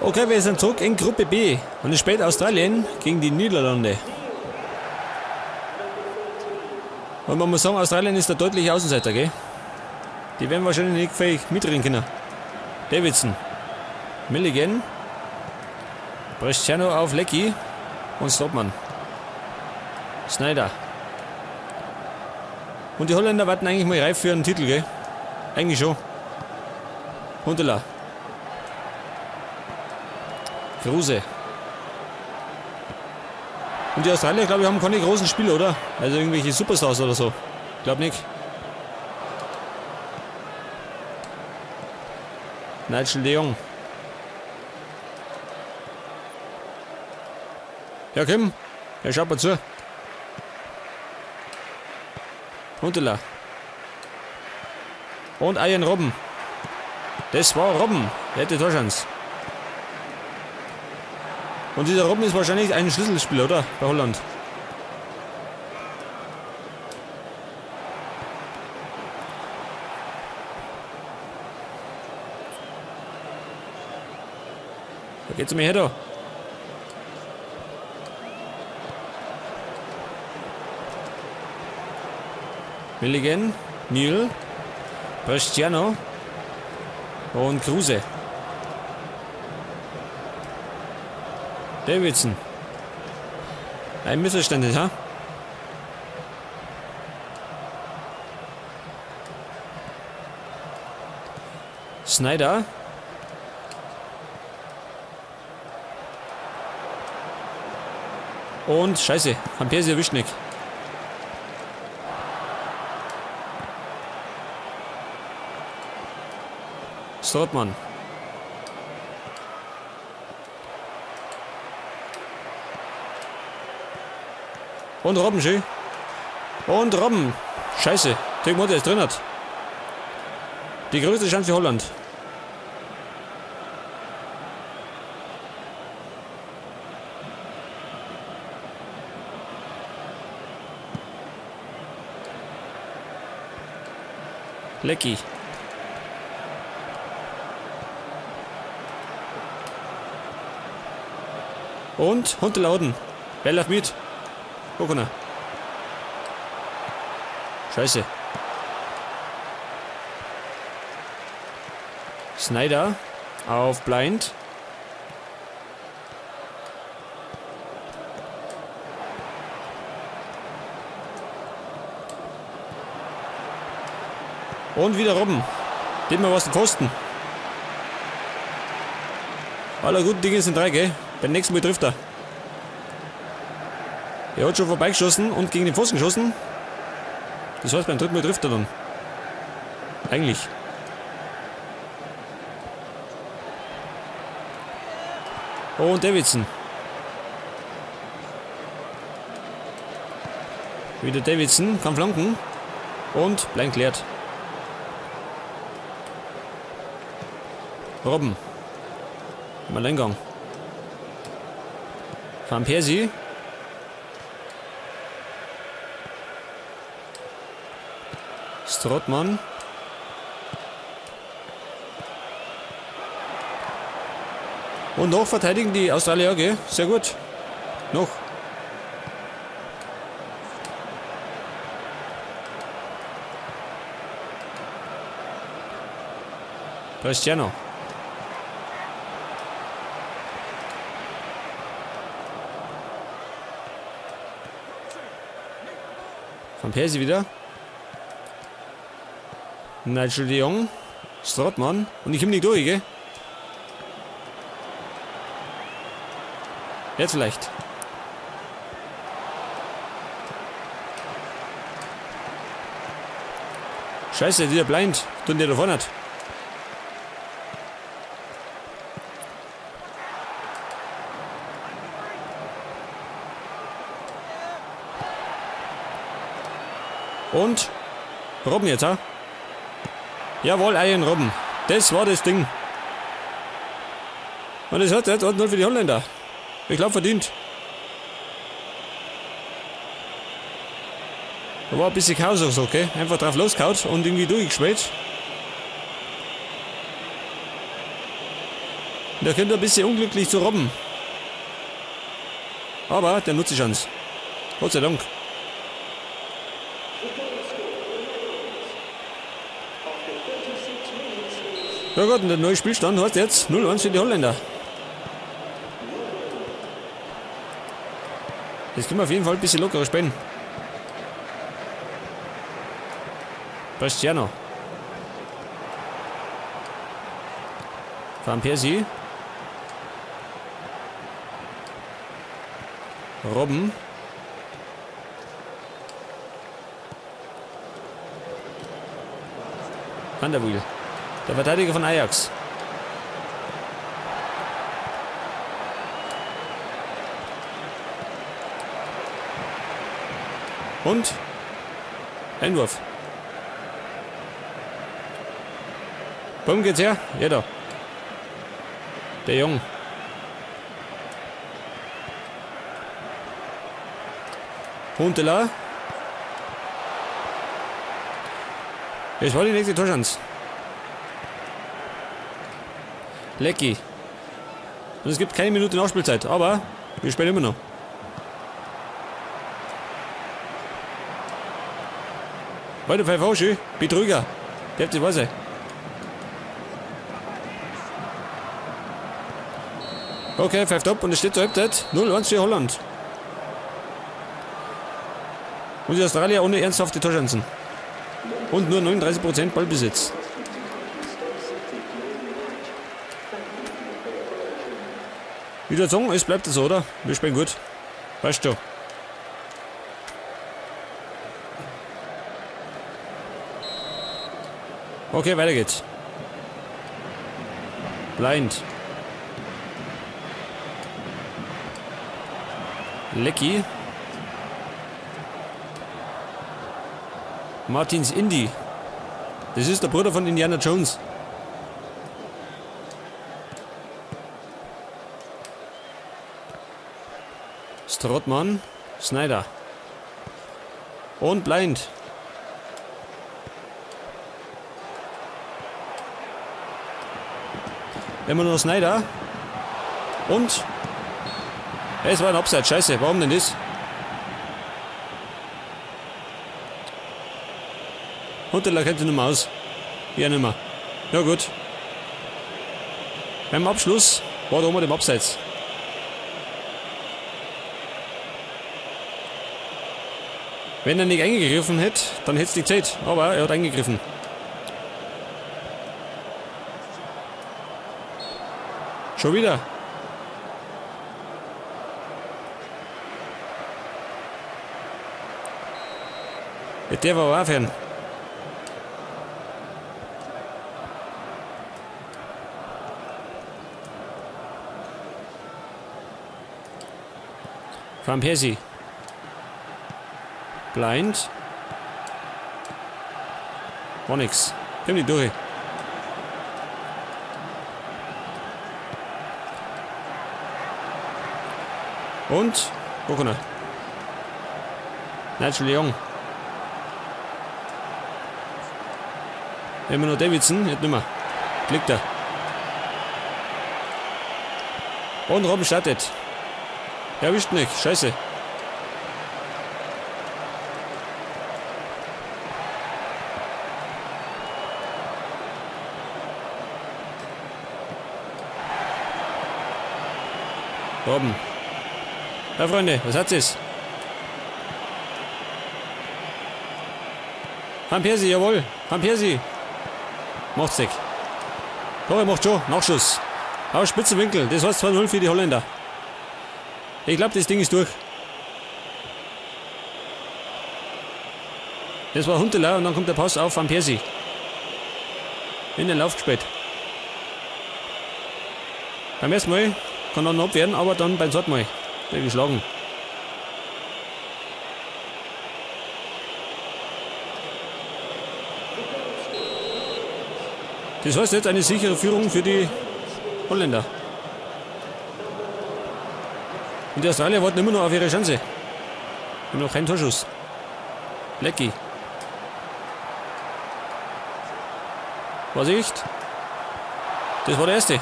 Okay, wir sind zurück in Gruppe B und es spielt Australien gegen die Niederlande. Und man muss sagen, Australien ist der deutliche Außenseiter, gell? Die werden wahrscheinlich nicht fähig mitreden können. Davidson. Milligan. Bresciano auf Lecky. Und Strootman. Snyder. Und die Holländer warten eigentlich mal reif für einen Titel, gell? Eigentlich schon. Huntelaar. Kruse. Und die Australier, glaube ich, haben keine großen Spieler, oder? Also irgendwelche Superstars oder so. Glaub nicht. Nigel de Jong. Ja, komm. Ja, schaut mal zu. Huntelaar. Und Arjen Robben. Das war Robben. Der hätte Torchance. Und dieser Robben ist wahrscheinlich ein Schlüsselspieler, oder? Bei Holland. Da geht's mir her da. Milligan, Neil, Bresciano und Kruse. Davidson. Ein Missverständnis, ha? Snyder. Und Scheiße, Van Persie erwischt nicht. Strootman. Und Robben, schön. Und Robben. Scheiße, Dirk Motte ist drin hat. Die größte Chance für Holland. Lecky. Und Huntelaar. Wer läuft mit? Guck mal. Scheiße. Snyder auf Blind. Und wieder Robben. Dem mal was den Pfosten. Aller guten Dinge sind drei, gell? Beim nächsten Mal trifft er. Er hat schon vorbeigeschossen und gegen den Pfosten geschossen. Das heißt, beim dritten Mal trifft er dann. Eigentlich. Und Davidson. Wieder Davidson, kann flanken. Und blind klärt. Robben. Im Alleingang. Van Persie. Strootman. Und noch verteidigen die Australier, okay. Sehr gut. Noch. Cristiano. Van Persie wieder. Nigel de Jong. Strootman. Und ich komme nicht durch, gell? Jetzt vielleicht. Scheiße, dieser Blind. Tun der da vorne hat. Und Robben jetzt, ha? Jawohl, Arjen Robben. Das war das Ding. Und es hat jetzt 1-0 für die Holländer. Ich glaube verdient. Da war ein bisschen Chaos auch so, okay? Einfach drauf losgehauen und irgendwie durchgespielt. Und der kommt ein bisschen unglücklich zu Robben. Aber der nutzt die Chance. Gott sei Dank. Ja gut, und der neue Spielstand heißt jetzt 0-1 für die Holländer. Jetzt können wir auf jeden Fall ein bisschen lockerer spielen. Bastiano. Van Persie. Robben. Van der Wiel. Der Verteidiger von Ajax. Und Einwurf. Bumm geht's her? Ja da. Der Jung. Huntelaar. Es war die nächste Torchance. Lecky. Und es gibt keine Minute Nachspielzeit, aber wir spielen immer noch. Weiter Pfeife schön. Betrüger. Der hat die sein. Okay, pfeift ab und es steht zur Halbzeit 0-1 für Holland. Und die Australier ohne ernsthafte Torchancen. Und nur 39% Ballbesitz. Wie der sagen, es bleibt so, oder? Wir spielen gut. Weißt du. Okay, weiter geht's. Blind. Lecky. Martins Indy. Das ist der Bruder von Indiana Jones. Strootman, Snyder. Und Blind. Immer noch Snyder. Und es war ein Abseits. Scheiße, warum denn das? Huntelaar kennt sich nicht mehr aus. Ja, nicht mehr. Ja, gut. Beim Abschluss war da oben dem Abseits. Wenn er nicht eingegriffen hätte, dann hätte es nicht gezählt. Aber er hat eingegriffen. Schon wieder. Ja, der war auch fern. Van Persie. Blind. War nix. Komm nicht durch. Und Bockener. Nigel Jong. Immer noch Davidson, jetzt nicht mehr. Klickt er. Und Robben startet. Erwischt nicht, scheiße. Robben. Ja, Freunde, was hat es? Van Persie, jawohl. Van Persie. Macht's weg. Doch, er macht schon. Nachschuss. Aus Spitzenwinkel. Das heißt 2-0 für die Holländer. Ich glaube, das Ding ist durch. Das war Huntelaar und dann kommt der Pass auf Van Persie. In den Lauf gespielt. Beim ersten Mal kann er noch abwehren, aber dann beim zweiten Mal. Der geschlagen. Das heißt jetzt eine sichere Führung für die Holländer. Und die Australier warten immer noch auf ihre Chance. Immer noch kein Torschuss. Lecky. Vorsicht. Das war der erste.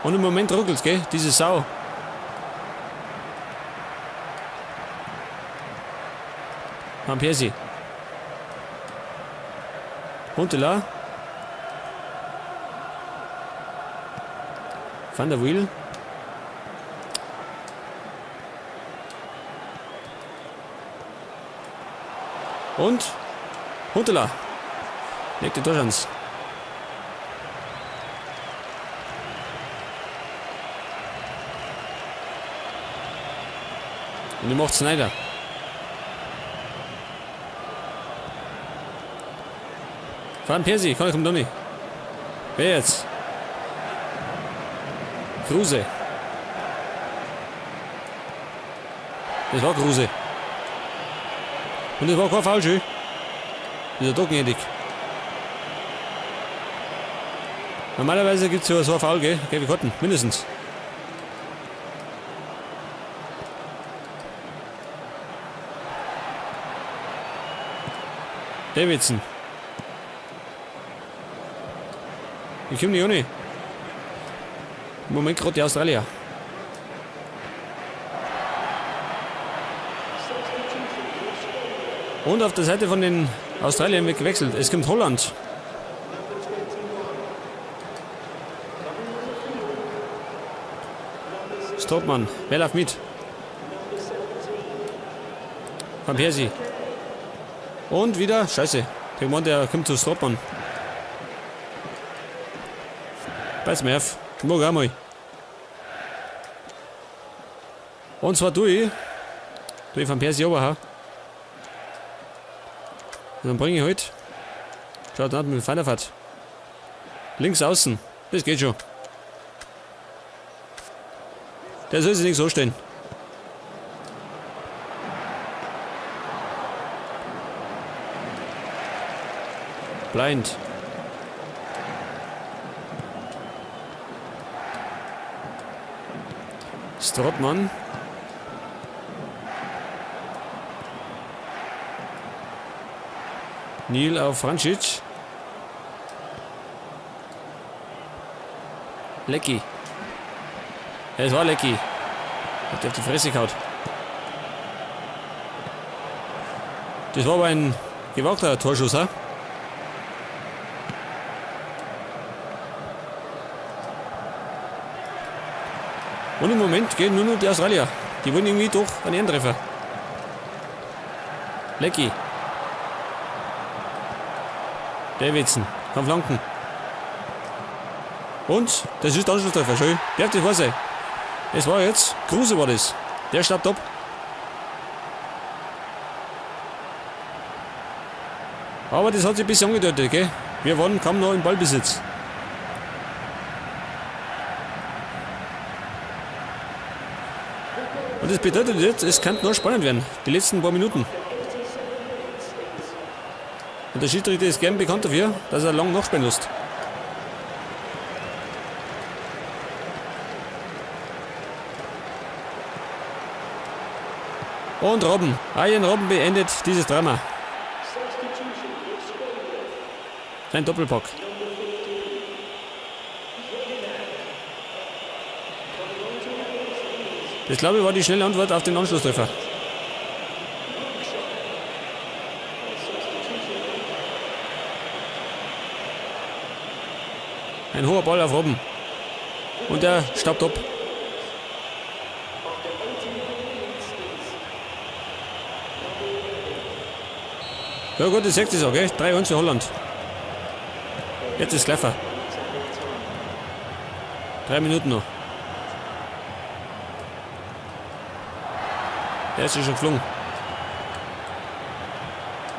Und im Moment ruckelt's, gell? Diese Sau. Van Persie. Huntelaar. Van der Wiel. Und Huntelaar. Legt die Torchance. Und die macht Snyder. Van Persie, komm, kommt doch nicht. Wer jetzt? Kruse. Das war Kruse. Und das war kein Foul, schön. Ist ja doch gnädig. Normalerweise gibt es ja so ein Foul, gell? Gelbe Karten, mindestens. Davidson. Ich komme nicht ohne. Im Moment gerade die Australier. Und auf der Seite von den Australiern wird gewechselt. Es kommt Holland. Strootman. Wer läuft mit? Van Persie. Und wieder, scheiße. Der Mann, der kommt zu Strootman. Beiß mir auf. Ich mag auch mal. Und zwar tue ich. Tue ich Van Persie runterhauen. Und dann bringe ich halt. Schaut an mit dem Van der Vaart. Links außen. Das geht schon. Der soll sich nicht so stellen. Blind. Strootman. Neil auf Vrancic. Lecky. Es war Lecky. Hat auf die Fresse gehauen. Das war aber ein gewagter Torschuss, ha? Und im Moment gehen nur noch die Australier. Die wollen irgendwie doch einen Ehrentreffer. Lecky. Davidson kann flanken. Und das ist der Anschlusstreffer. Schön. Darf das wahr sein? Es war jetzt. Kruse war das. Der staubt ab. Aber das hat sich ein bisschen angedeutet, gell? Wir waren kaum noch im Ballbesitz. Und das bedeutet jetzt, es kann noch spannend werden. Die letzten paar Minuten. Und der Schiedsrichter ist gern bekannt dafür, dass er lang nachspielen lässt. Und Robben. Arjen Robben beendet dieses Drama. Sein Doppelpack. Das, glaube ich, war die schnelle Antwort auf den Anschlusstreffer. Ein hoher Ball auf Robben. Und er staubt ab. Ja gut, das sagt es auch, gell? 3-1 für Holland. Jetzt ist Kleffer. 3 Minuten noch. Der ist schon geflogen.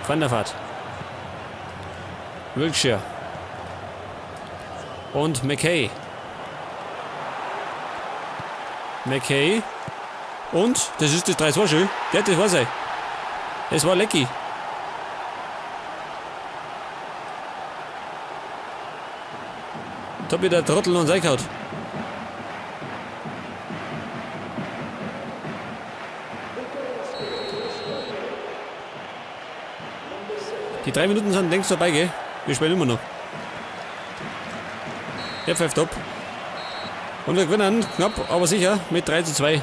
Van der Vaart. Wilkshire. Und McKay. McKay. Und das ist das 3-2 schön. Der hat das war sein. Es war Lecky. Da hab ich der Trottel und reingehauen. Die 3 Minuten sind längst vorbei, gell? Wir spielen immer noch. Der pfeift ab. Und wir gewinnen knapp, aber sicher mit 3:2.